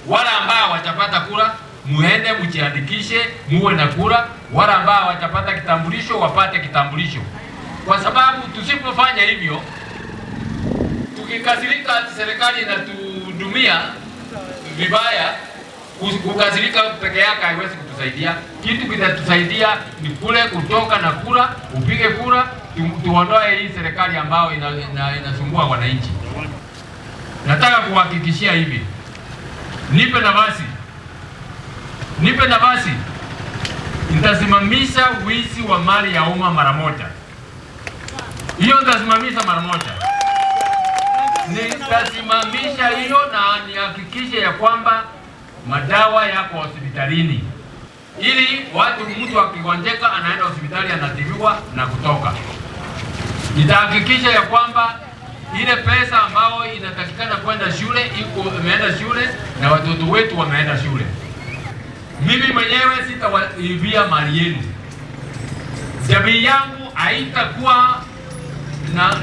Wale ambao watapata kura, muende mjiandikishe, muwe na kura. Wale ambao watapata kitambulisho wapate kitambulisho, kwa sababu tusipofanya hivyo, tukikasirika ati serikali inatuhudumia vibaya, kukasirika peke yake haiwezi kutusaidia. Kitu kitatusaidia ni kule kutoka na kura, upige kura, tuondoe hii serikali ambayo inasumbua wananchi. Nataka kuhakikishia hivi, nipe nafasi, nipe nafasi, nitasimamisha wizi wa mali ya umma mara moja. Hiyo nitasimamisha mara moja, nitasimamisha hiyo na nihakikishe ya kwamba madawa yako hospitalini, ili watu, mtu akigonjeka anaenda hospitali anatibiwa na kutoka. Nitahakikisha ya kwamba ile pesa ambayo inatakikana kwenda shule iko imeenda shule na watoto wetu wameenda shule. Mimi mwenyewe sitawaibia mali yenu. Jamii yangu haitakuwa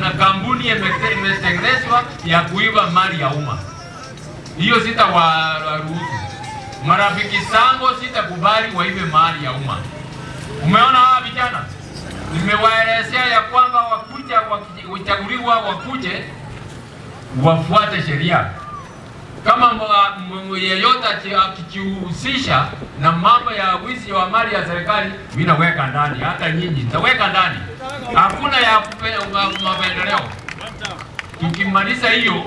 na kampuni imetengenezwa ya kuiba mali ya umma. Hiyo sitawaruhusu. Marafiki zangu sitakubali waibe mali ya umma. Umeona hawa vijana? Nimewaelezea ya kwamba wakuja wakichaguliwa wakuje wafuate sheria. Kama yeyote akijihusisha na mambo ya wizi wa mali ya serikali, mimi naweka ndani, hata nyinyi nitaweka ndani. Hakuna ya mapendeleo. Tukimaliza hiyo,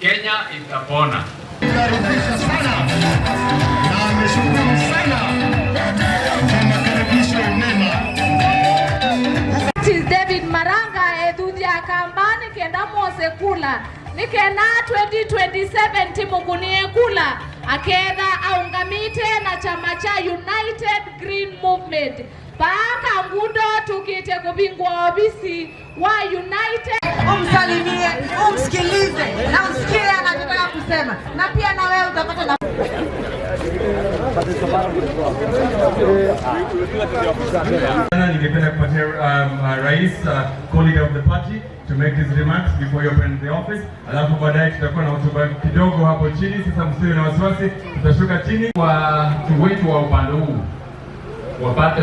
Kenya itapona. Karibisha sana na ameshukuru sana kwa makaribisho mema. It is David Maraga ethuthia kambani kenda mose kula nikena 2027 timukunie kula aketha aungamite na chama cha United Green Movement paaka ngundo tukite kubingwa ofisi wa United. Umsalimie, umsikilize na usikie anachotaka kusema, na pia na wewe utapata na Ningependa kupatia Rais, co-leader of the party, to make his remarks before you open the office. Alafu baadaye tutakuwa na hotuba kidogo hapo chini. Sasa msiwe na wasiwasi, tutashuka chini. Watu wetu wa upande huu wapate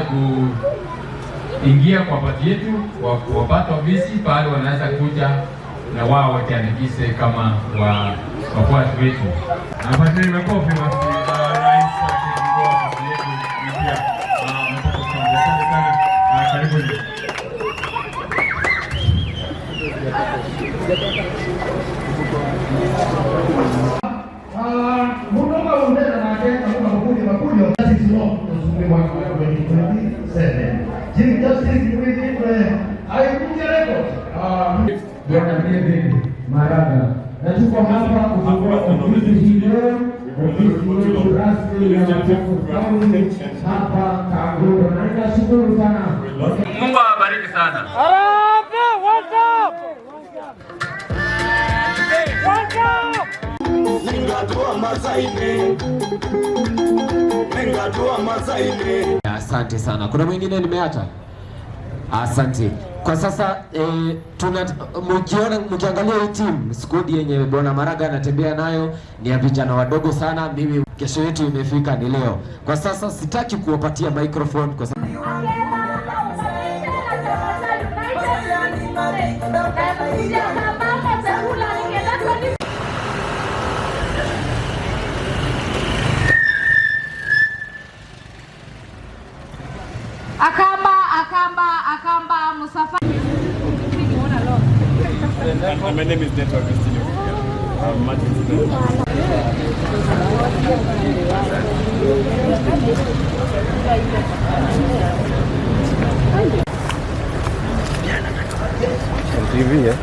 kuingia kwa pati yetu, wapate ofisi pale wanaweza kuja na wao wajiandikishe kama wafuasi wetu. Napatieni makofi basi, Rais akifungua ofisi yetu mpya. Machakos County. Asante sana. Karibuni. Munoga undena nake kamuka mukuli makulio. That is not the mwaka wa 2027. Chief Justice Mwithimwe aivunja record. Bwana David Maraga, na tuko hapa kufungua ofisi hii leo, ofisi yetu rasmi ya Machakos County hapa Kangundo, na ninashukuru sana. Mungu awabariki sana. Harambee! Welcome! Welcome! Ningatua Masaini, ningatua Masaini. Asante sana. Kuna mwingine nimeacha? Asante. Kwa sasa tuna mkiona mkiangalia hii team squad yenye Bwana Maraga anatembea nayo ni ya vijana wadogo sana. Mimi kesho yetu imefika ni leo. Kwa sasa sitaki kuwapatia microphone kwa sababu Aketha aungamite na chama cha United Green Movement na ethuthia kamba mose kula nikenda 20 Akamba, Akamba, Akamba, Musafa. And my name is Neto Agustino. I'm Martin Smith. TV, eh?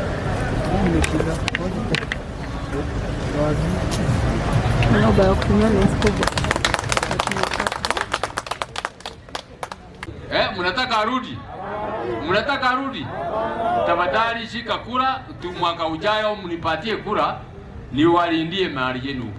Mnataka arudi? Mnataka arudi? Tafadhali shika kura tu, mwaka ujayo mnipatie kura niwalindie mali yenu.